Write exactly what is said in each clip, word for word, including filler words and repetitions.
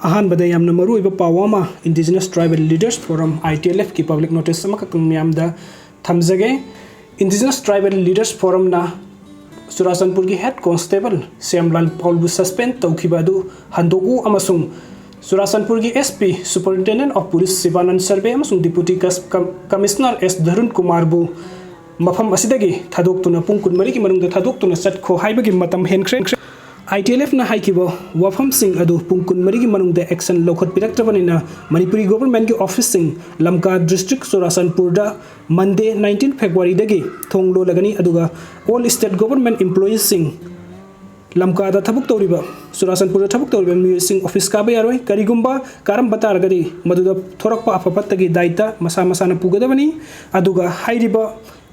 ꯑꯍꯥꯟꯕꯗ ꯌꯥꯝꯅ ꯃꯔꯨꯑꯣꯏꯕ ꯄꯥꯎ ꯑꯃ Indigenous Tribal Leaders Forum, ITLF ꯀꯤ public notice ꯑꯃꯈꯛꯇꯪ ꯃꯌꯥꯝꯗ ꯊꯝꯖꯒꯦ꯫ Indigenous Tribal Leaders Forum ꯅ ꯆꯨꯔꯥꯆꯥꯟꯄꯨꯔꯒꯤ head constable ꯁ꯭ꯌꯥꯝꯂꯥꯜ ꯄꯥꯎꯜꯕꯨ suspend ꯇꯧꯈꯤꯕ ꯑꯗꯨ ꯍꯟꯗꯣꯛꯎ ꯑꯃꯁꯨꯡ ꯆꯨꯔꯥꯆꯥꯟꯄꯨꯔꯒꯤ SP, Superintendent of Police Shivananda Surve ꯑꯃꯁꯨꯡ Deputy Cus-, Com-, Commissioner S Dhrun ꯀꯨꯃꯥꯔꯕꯨ ꯃꯐꯝ ꯑꯁꯤꯗꯒꯤ ꯊꯥꯗꯣꯛꯇꯨꯅ ꯄꯨꯡ ꯀꯨꯟꯃꯔꯤꯒꯤ ꯃꯅꯨꯡꯗ ꯊꯥꯗꯣꯛꯇꯨꯅ ꯆꯠꯈꯣ ꯍꯥꯏꯕꯒꯤ ꯃꯇꯝ ꯍꯦꯟꯈ꯭ꯔꯦ꯫ ITLF ꯅ ꯍꯥꯏꯈꯤꯕ ꯋꯥꯐꯝꯁꯤꯡ ꯑꯗꯨ ꯄꯨꯡ ꯀꯨꯟꯃꯔꯤꯒꯤ ꯃꯅꯨꯡꯗ action ꯂꯧꯈꯠꯄꯤꯔꯛꯇ꯭ꯔꯕꯅꯤꯅ ꯃꯅꯤꯄꯨꯔꯤ government ꯀꯤ office ꯁꯤꯡ ꯂꯝꯀꯥ district ꯆꯨꯔꯥꯆꯥꯟꯄꯨꯔꯗ Monday nineteen February ꯗꯒꯤ ꯊꯣꯡ ꯂꯣꯜꯂꯒꯅꯤ, ꯑꯗꯨꯒ all state government employees ꯁꯤꯡ, ꯂꯝꯀꯥꯗ ꯊꯕꯛ ꯇꯧꯔꯤꯕ, ꯆꯨꯔꯥꯆꯥꯟꯄꯨꯔꯗ ꯊꯕꯛ ꯇꯧꯔꯤꯕ ꯃꯤꯑꯣꯏꯁꯤꯡ office ꯀꯥꯕ ꯌꯥꯔꯣꯏ꯫ ꯀꯔꯤꯒꯨꯝꯕ ꯀꯥꯔꯝꯕ ꯇꯥꯔꯒꯗꯤ ꯃꯗꯨꯗ ꯊꯣꯔꯛꯄ ꯑꯐ ꯐꯠꯇꯒꯤ ꯗꯥꯏꯇ ꯃꯁꯥ ꯃꯁꯥꯅ ꯄꯨꯒꯗꯕꯅꯤ꯫ ꯑꯗꯨꯒ ꯍꯥꯏꯔꯤꯕ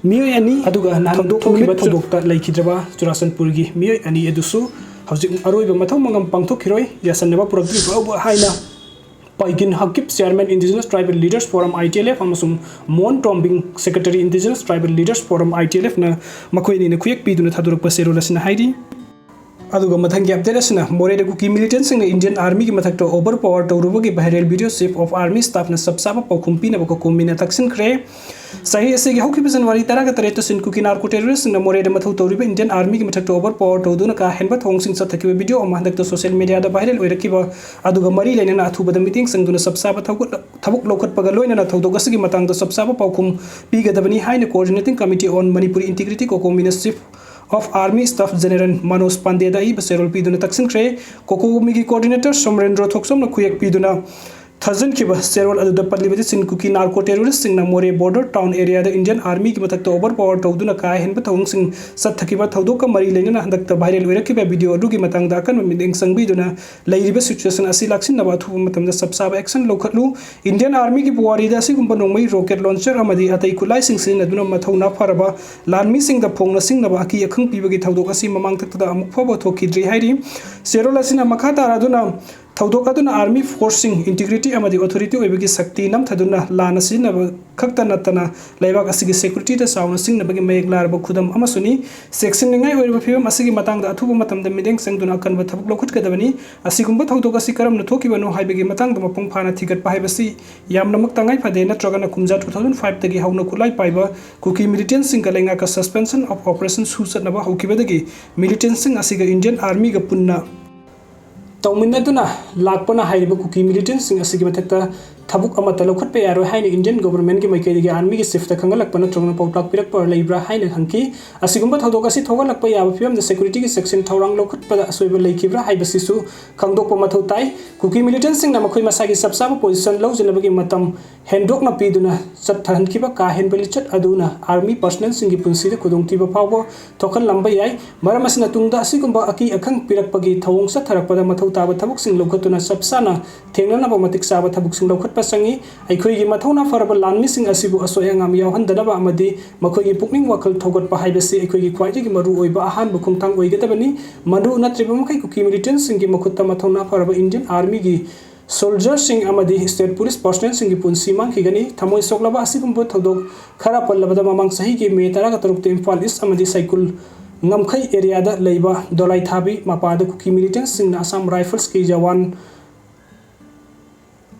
ꯃꯤꯑꯣꯏ ꯑꯅꯤ, ꯑꯗꯨꯒ ꯅꯍꯥꯟ ꯊꯧꯗꯣꯛ ꯊꯣꯛꯈꯤꯕ ꯅꯨꯃꯤꯠ ꯊꯧꯗꯣꯛꯇ ꯂꯩꯈꯤꯗ꯭ꯔꯕ ꯆꯨꯔꯥꯆꯥꯟꯄꯨꯔꯒꯤ ꯃꯤꯑꯣꯏ ꯑꯅꯤ ꯑꯗꯨꯁꯨ ꯍꯧꯖꯤꯛ ꯑꯔꯣꯏꯕ ꯃꯊꯧ ꯃꯉꯝ ꯄꯥꯡꯊꯣꯛꯈꯤꯔꯣꯏ꯫ ꯌꯥꯁꯟꯅꯕ ꯄꯨꯔꯛꯄꯤꯕ ꯍꯥꯏꯅ ꯄꯥꯏꯒꯤꯟ ꯍꯀꯤꯞ, Chairman Indigenous Tribal Leaders Forum, ITLF, ꯑꯃꯁꯨꯡ ꯃꯣꯟ ꯇꯣꯝꯕꯤꯡ, Secretary Indigenous Tribal Leaders Forum, ITLF ꯅ ꯃꯈꯣꯏ ꯑꯅꯤꯅ ꯈꯨꯌꯦꯛ ꯄꯤꯗꯨꯅ ꯊꯥꯗꯣꯔꯛꯄ ꯆꯦꯔꯣꯜ ꯑꯁꯤꯅ ꯍꯥꯏꯔꯤ꯫ ꯑꯗꯨꯒ ꯃꯊꯪꯒꯤ update ꯑꯁꯤꯅ ꯃꯣꯔꯦꯗ ꯀꯨꯀꯤ militant ꯁꯤꯡꯅ Indian Army ꯒꯤ ꯃꯊꯛꯇ overpower ꯇꯧꯔꯨꯕꯒꯤ viral video Chief of Army Staff ꯅ ꯆꯞ ꯆꯥꯕ ꯄꯥꯎꯈꯨꯝ ꯄꯤꯅꯕ COCOMI ꯅ ꯇꯛꯁꯤꯟꯈ꯭ꯔꯦ꯫ ꯆꯍꯤ ꯑꯁꯤꯒꯤ ꯍꯧꯈꯤꯕ January ꯇꯔꯥꯒ ꯇꯔꯦꯠꯇ ꯆꯤꯟ ꯀꯨꯀꯤ narco terrorist ꯁꯤꯡꯅ ꯃꯣꯔꯦꯗ ꯃꯊꯧ ꯇꯧꯔꯤꯕ Indian Army ꯒꯤ ꯃꯊꯛꯇ overpower ꯇꯧꯗꯨꯅ ꯀꯥ ꯍꯦꯟꯕ ꯊꯧꯑꯣꯡꯁꯤꯡ ꯆꯠꯊꯈꯤꯕ video ꯑꯃ ꯍꯟꯗꯛꯇ social media ꯗ viral ꯑꯣꯏꯔꯛꯈꯤꯕ ꯑꯗꯨꯒ ꯃꯔꯤ ꯂꯩꯅꯅ ꯑꯊꯨꯕꯗ ꯃꯤꯠꯌꯦꯡ ꯆꯪꯗꯨꯅ ꯆꯞ ꯆꯥꯕ ꯊꯧꯒꯠ-, ꯊꯕꯛ ꯂꯧꯈꯠꯄꯒ ꯂꯣꯏꯅꯅ ꯊꯧꯗꯣꯛ ꯑꯁꯤꯒꯤ ꯃꯇꯥꯡꯗ ꯆꯞ ꯆꯥꯕ ꯄꯥꯎꯈꯨꯝ ꯄꯤꯒꯗꯕꯅꯤ ꯍꯥꯏꯅ Coordinating Committee on Manipuri Integrity, COCOMI ꯅ Chief of Army Staff General Manoj ꯄꯥꯟꯗꯦꯗ ꯑꯏꯕ ꯆꯦꯔꯣꯜ ꯄꯤꯗꯨꯅ ꯇꯛꯁꯤꯟꯈ꯭ꯔꯦ꯫ COCOMI ꯒꯤ coordinator ꯁꯣꯃꯔꯦꯟꯗ꯭ꯔ ꯊꯣꯛꯆꯣꯝꯅ ꯈꯨꯌꯦꯛ ꯄꯤꯗꯨꯅ ꯊꯥꯖꯤꯟꯈꯤꯕ ꯆꯦꯔꯣꯜ ꯑꯗꯨꯗ ꯄꯜꯂꯤꯕꯗꯤ ꯆꯤꯟ ꯀꯨꯀꯤ narco terrorist ꯁꯤꯡꯅ ꯃꯣꯔꯦ border town area ꯗ Indian Army ꯒꯤ ꯃꯊꯛꯇ overpower ꯇꯧꯗꯨꯅ ꯀꯥ ꯍꯦꯟꯕ ꯊꯧꯑꯣꯡꯁꯤꯡ ꯆꯠꯊꯈꯤꯕ ꯊꯧꯗꯣꯛꯀ ꯃꯔꯤ ꯂꯩꯅꯅ ꯍꯟꯗꯛꯇ viral ꯑꯣꯏꯔꯛꯈꯤꯕ video ꯑꯗꯨꯒꯤ ꯃꯇꯥꯡꯗ ꯑꯀꯟꯕ ꯃꯤꯠꯌꯦꯡ ꯆꯪꯕꯤꯗꯨꯅ ꯂꯩꯔꯤꯕ situation ꯑꯁꯤ ꯂꯥꯛꯁꯤꯟꯅꯕ ꯑꯊꯨꯕ ꯃꯇꯝꯗ ꯆꯞ ꯆꯥꯕ action ꯂꯧꯈꯠꯂꯨ꯫ Indian Army ꯒꯤ ꯄꯨꯋꯥꯔꯤꯗ ꯑꯁꯤꯒꯨꯝꯕ ꯅꯣꯡꯃꯩ, rocket launcher ꯑꯃꯗꯤ ꯑꯇꯩ ꯈꯨꯠꯂꯥꯏꯁꯤꯡ ꯁꯤꯖꯤꯟꯅꯗꯨꯅ ꯃꯊꯧꯅꯥ ꯐꯔꯕ ꯂꯥꯟꯃꯤꯁꯤꯡꯗ ꯐꯣꯡꯅ ꯁꯤꯡꯅꯕ ꯑꯀꯤ ꯑꯈꯪ ꯄꯤꯕꯒꯤ ꯊꯧꯗꯣꯛ ꯑꯁꯤ ꯃꯃꯥꯡ ꯊꯛꯇꯗ ꯑꯃꯨꯛ ꯐꯥꯎꯕ ꯊꯣꯛꯈꯤꯗ꯭ꯔꯤ ꯍꯥꯏꯔꯤ꯫ ꯆꯦꯔꯣꯜ ꯑꯁꯤꯅ ꯃꯈꯥ ꯇꯥꯔꯗꯨꯅ ꯊꯧꯗꯣꯛ ꯑꯗꯨꯅ army forceꯁꯤꯡ integrity ꯑꯃꯗꯤ authority ꯑꯣꯏꯕꯒꯤ ꯁꯛꯇꯤ ꯅꯝꯊꯗꯨꯅ ꯂꯥꯟꯅ ꯁꯤꯖꯤꯟꯅꯕ ꯈꯛꯇ ꯅꯠꯇꯅ ꯂꯩꯕꯥꯛ ꯑꯁꯤꯒꯤ securityꯗ ꯆꯥꯎꯅ ꯁꯤꯡꯅꯕꯒꯤ ꯃꯌꯦꯛ ꯂꯥꯔꯕ ꯈꯨꯗꯝ ꯑꯃꯁꯨꯅꯤ꯫ ꯆꯦꯛꯁꯤꯟꯅꯤꯡꯉꯥꯏ ꯑꯣꯏꯔꯤꯕ ꯐꯤꯕꯝ ꯑꯁꯤꯒꯤ ꯃꯇꯥꯡꯗ ꯑꯊꯨꯕ ꯃꯇꯝꯗ ꯃꯤꯠꯌꯦꯡ ꯆꯪꯗꯨꯅ ꯑꯀꯟꯕ ꯊꯕꯛ ꯂꯧꯈꯠꯀꯗꯕꯅꯤ꯫ ꯑꯁꯤꯒꯨꯝꯕ ꯊꯧꯗꯣꯛ ꯑꯁꯤ ꯀꯔꯝꯅ ꯊꯣꯛꯈꯤꯕꯅꯣ ꯍꯥꯏꯕꯒꯤ ꯃꯇꯥꯡꯗ ꯃꯄꯨꯡ ꯐꯥꯅ ꯊꯤꯒꯠꯄ ꯍꯥꯏꯕꯁꯤ ꯌꯥꯝꯅꯃꯛ ꯇꯉꯥꯏ ꯐꯗꯦ, ꯅꯠꯇ꯭ꯔꯒꯅ ꯀꯨꯝꯖꯥ two thousand fiveꯇꯒꯤ ꯍꯧꯅ ꯈꯨꯠꯂꯥꯏ ꯄꯥꯏꯕ ꯀꯨꯀꯤ militantꯁꯤꯡꯒ ꯂꯩꯉꯥꯛꯀ suspension of operations ꯁꯨ ꯆꯠꯅꯕ ꯍꯧꯈꯤꯕꯗꯒꯤ militantꯁꯤꯡ ꯑꯁꯤꯒ Indian Armyꯒ ꯄꯨꯟꯅ ꯇꯧꯃꯤꯟꯅꯗꯨꯅ ꯂꯥꯛꯄꯅ ꯍꯥꯏꯔꯤꯕ ꯀꯨꯀꯤ militantꯁꯤꯡ ꯑꯁꯤꯒꯤ ꯃꯊꯛꯇ ꯊꯕꯛ ꯑꯃꯠꯇ ꯂꯧꯈꯠꯄ ꯌꯥꯔꯣꯏ ꯍꯥꯏꯅ Indian governmentꯀꯤ ꯃꯥꯏꯀꯩꯗꯒꯤ armyꯒꯤ chiefꯇ ꯈꯪꯍꯜꯂꯛꯄ ꯅꯠꯇ꯭ꯔꯒꯅ ꯄꯥꯎꯇꯥꯛ ꯄꯤꯔꯛꯄ ꯂꯩꯕ꯭ꯔꯥ ꯍꯥꯏꯅ ꯍꯪꯈꯤ꯫ ꯑꯁꯤꯒꯨꯝꯕ ꯊꯧꯗꯣꯛ ꯑꯁꯤ ꯊꯣꯛꯍꯜꯂꯛꯄ ꯌꯥꯕ ꯐꯤꯕꯝꯗ securityꯒꯤ section ꯊꯧꯔꯥꯡ ꯂꯧꯈꯠꯄꯗ ꯑꯁꯣꯏꯕ ꯂꯩꯈꯤꯕ꯭ꯔꯥ ꯍꯥꯏꯕꯁꯤꯁꯨ ꯈꯪꯗꯣꯛꯄ ꯃꯊꯧ ꯇꯥꯏ꯫ ꯀꯨꯀꯤ militantꯁꯤꯡꯅ ꯃꯈꯣꯏ ꯃꯁꯥꯒꯤ ꯆꯞ ꯆꯥꯕ position ꯂꯧꯖꯅꯕꯒꯤ ꯃꯇꯝ ꯍꯦꯟꯗꯣꯛꯅ ꯄꯤꯗꯨꯅ ꯆꯠꯊꯍꯟꯈꯤꯕ ꯀꯥ ꯍꯦꯟꯕ ꯂꯤꯆꯠ ꯑꯗꯨꯅ army personnelꯁꯤꯡꯒꯤ ꯄꯨꯟꯁꯤꯗ ꯈꯨꯗꯣꯡꯊꯤꯕ ꯐꯥꯎꯕ ꯊꯣꯛꯍꯜꯂꯝꯕ ꯌꯥꯏ꯫ ꯃꯔꯝ ꯑꯁꯤꯅ ꯇꯨꯡꯗ ꯑꯁꯤꯒꯨꯝꯕ ꯑꯀꯤ ꯑꯈꯪ ꯄꯤꯔꯛꯄꯒꯤ ꯊꯧꯑꯣꯡ ꯆꯠꯊꯔꯛꯄꯗ ꯃꯊꯧ ꯇꯥꯕ ꯊꯕꯛꯁꯤꯡ ꯂꯧꯈꯠꯇꯨꯅ ꯆꯞ ꯆꯥꯅ ꯊꯦꯡꯅꯅꯕ ꯃꯇꯤꯛ ꯆꯥꯕ ꯊꯕꯛꯁꯤꯡ ꯂꯧꯈꯠꯄ ꯆꯪꯏ꯫ ꯑꯩꯈꯣꯏꯒꯤ ꯃꯊꯧꯅꯥ ꯐꯔꯕ ꯂꯥꯟꯃꯤꯁꯤꯡ ꯑꯁꯤꯕꯨ ꯑꯁꯣꯏ ꯑꯉꯥꯝ ꯌꯥꯎꯍꯟꯗꯅꯕ ꯑꯃꯗꯤ ꯃꯈꯣꯏꯒꯤ ꯄꯨꯛꯅꯤꯡ ꯋꯥꯈꯜ ꯊꯧꯒꯠꯄ ꯍꯥꯏꯕꯁꯤ ꯑꯩꯈꯣꯏꯒꯤ ꯈ꯭ꯋꯥꯏꯗꯒꯤ ꯃꯔꯨꯑꯣꯏꯕ ꯑꯍꯥꯟꯕ ꯈꯣꯡꯊꯥꯡ ꯑꯣꯏꯒꯗꯕꯅꯤ꯫ ꯃꯗꯨ ꯅꯠꯇ꯭ꯔꯤꯕ ꯃꯈꯩ ꯀꯨꯀꯤ militantꯁꯤꯡꯒꯤ ꯃꯈꯨꯠꯇ ꯃꯊꯧꯅꯥ ꯐꯔꯕ Indian Armyꯒꯤ soldierꯁꯤꯡ ꯑꯃꯗꯤ state police personnelꯁꯤꯡꯒꯤ ꯄꯨꯟꯁꯤ ꯃꯥꯡꯈꯤꯒꯅꯤ꯫ ꯊꯃꯣꯏ ꯁꯣꯛꯂꯕ ꯑꯁꯤꯒꯨꯝꯕ ꯊꯧꯗꯣꯛ ꯈꯔ ꯄꯜꯂꯕꯗ, ꯃꯃꯥꯡ ꯆꯍꯤꯒꯤ May ꯇꯔꯥꯒ ꯇꯔꯨꯛꯇ ꯏꯝꯐꯥꯜ East ꯑꯃꯗꯤ ꯁꯥꯏꯀꯨꯜ ꯉꯝꯈꯩ areaꯗ ꯂꯩꯕ ꯗꯣꯂꯥꯏꯊꯥꯕꯤ ꯃꯄꯥꯗ ꯀꯨꯀꯤ militantꯁꯤꯡꯅ Assam Riflesꯀꯤ ꯖꯋꯥꯟ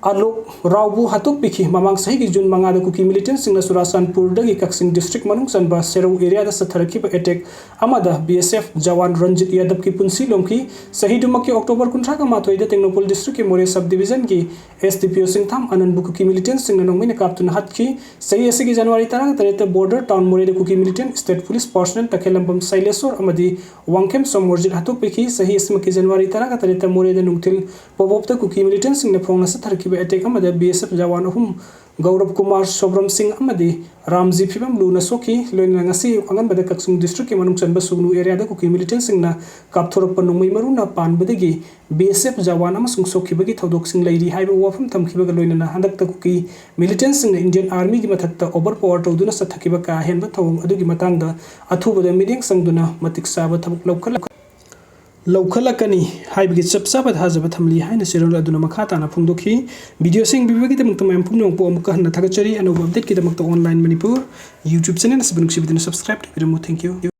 ꯑꯂꯣꯛ ꯔꯥꯎꯕꯨ ꯍꯥꯠꯇꯣꯛꯄꯤꯈꯤ꯫ ꯃꯃꯥꯡ ꯆꯍꯤꯒꯤ June ꯃꯉꯥꯗ ꯀꯨꯀꯤ militantꯁꯤꯡꯅ ꯆꯨꯔꯥꯆꯥꯟꯄꯨꯔꯗꯒꯤ ꯀꯛꯆꯤꯡ district ꯃꯅꯨꯡ ꯆꯟꯕ ꯁꯦꯔꯧ areaꯗ ꯆꯠꯊꯔꯛꯈꯤꯕ attack ꯑꯃꯗ BSF ꯖꯋꯥꯟ ꯔꯟꯖꯤꯠ ꯌꯥꯗꯕꯀꯤ ꯄꯨꯟꯁꯤ ꯂꯣꯝꯈꯤ꯫ ꯆꯍꯤꯗꯨꯃꯛꯀꯤ October ꯀꯨꯟꯊ꯭ꯔꯥꯒ ꯃꯥꯊꯣꯏꯗ ꯇꯦꯡꯅꯧꯄꯜ districtꯀꯤ ꯃꯣꯔꯦ sub divisionꯒꯤ SDPO ꯁꯤꯡꯊꯥꯝ ꯑꯅꯟꯕꯨ ꯀꯨꯀꯤ militantꯁꯤꯡꯅ ꯅꯣꯡꯃꯩꯅ ꯀꯥꯞꯇꯨꯅ ꯍꯥꯠꯈꯤ꯫ ꯆꯍꯤ ꯑꯁꯤꯒꯤ January ꯇꯔꯥꯒ ꯇꯔꯦꯠꯇ border town ꯃꯣꯔꯦꯗ ꯀꯨꯀꯤ militant state police personnel ꯇꯈꯦꯜꯂꯝꯕꯝ ꯁꯩꯂꯦꯁꯣꯔ ꯑꯃꯗꯤ ꯋꯥꯡꯈꯦꯝ ꯁꯣꯃꯣꯔꯖꯤꯠ ꯍꯥꯠꯇꯣꯛꯄꯤꯈꯤ꯫ ꯆꯍꯤ ꯑꯁꯤꯃꯛꯀꯤ January ꯇꯔꯥꯒ ꯇꯔꯦꯠꯇ ꯃꯣꯔꯦꯗ ꯅꯨꯡꯊꯤꯜ ꯄꯣꯕꯣꯞꯇ ꯀꯨꯀꯤ militantꯁꯤꯡꯅ ꯐꯣꯡꯅ ꯆꯠꯊꯔꯛꯈꯤꯕ attack ꯑꯃꯗ BSF ꯖꯋꯥꯟ ꯑꯍꯨꯝ, ꯒꯧꯔꯕ ꯀꯨꯃꯥꯔ, ꯁꯣꯕ꯭ꯔꯝ ꯁꯤꯡ ꯑꯃꯗꯤ ꯔꯥꯝꯖꯤ ꯐꯤꯕꯝ ꯂꯨꯅ ꯁꯣꯛꯈꯤ꯫ ꯂꯣꯏꯅꯅ ꯉꯁꯤ ꯑꯌꯨꯛ ꯑꯉꯟꯕꯗ ꯀꯛꯆꯤꯡ districtꯀꯤ ꯃꯅꯨꯡ ꯆꯟꯕ ꯁꯨꯒꯅꯨ areaꯗ ꯀꯨꯀꯤ militantꯁꯤꯡꯅ ꯀꯥꯞꯊꯣꯔꯛꯄ ꯅꯣꯡꯃꯩ ꯃꯔꯨꯅ ꯄꯥꯟꯕꯗꯒꯤ BSF ꯖꯋꯥꯟ ꯑꯃꯁꯨꯡ ꯁꯣꯛꯈꯤꯕꯒꯤ ꯊꯧꯗꯣꯛꯁꯤꯡ ꯂꯩꯔꯤ ꯍꯥꯏꯕ ꯋꯥꯐꯝ ꯊꯝꯈꯤꯕꯒ ꯂꯣꯏꯅꯅ ꯍꯟꯗꯛꯇ ꯀꯨꯀꯤ militantꯁꯤꯡꯅ Indian Armyꯒꯤ ꯃꯊꯛꯇ overpower ꯇꯧꯗꯨꯅ ꯆꯠꯊꯈꯤꯕ ꯀꯥ ꯍꯦꯟꯕ ꯊꯧꯑꯣꯡ ꯑꯗꯨꯒꯤ ꯃꯇꯥꯡꯗ ꯑꯊꯨꯕꯗ ꯃꯤꯠꯌꯦꯡ ꯆꯪꯗꯨꯅ ꯃꯇꯤꯛ ꯆꯥꯕ ꯊꯕꯛ ꯂꯧꯈꯠꯂꯛ ꯂꯧꯈꯠꯂꯛꯀꯅꯤ ꯍꯥꯏꯕꯒꯤ ꯆꯞ ꯆꯥꯕ ꯊꯥꯖꯕ ꯊꯝꯂꯤ ꯍꯥꯏꯅ ꯆꯦꯔꯣꯜ ꯑꯗꯨꯅ ꯃꯈꯥ ꯇꯥꯅ ꯐꯣꯡꯗꯣꯛꯈꯤ꯫ ꯚꯤꯗꯤꯑꯣꯁꯤꯡ ꯌꯦꯡꯕꯤꯕꯒꯤꯗꯃꯛꯇ ꯃꯌꯥꯝ ꯄꯨꯝꯅꯃꯛꯄꯨ ꯑꯃꯨꯛꯀ ꯍꯟꯅ ꯊꯥꯒꯠꯆꯔꯤ꯫ ꯑꯅꯧꯕ ꯑꯞꯗꯦꯠꯀꯤꯗꯃꯛꯇ Online Manipur YouTube channel ꯑꯁꯤꯕꯨ ꯅꯨꯡꯁꯤꯕꯤꯗꯨꯅ subscribe ꯇꯧꯕꯤꯔꯝꯃꯨ꯫ Thank you꯫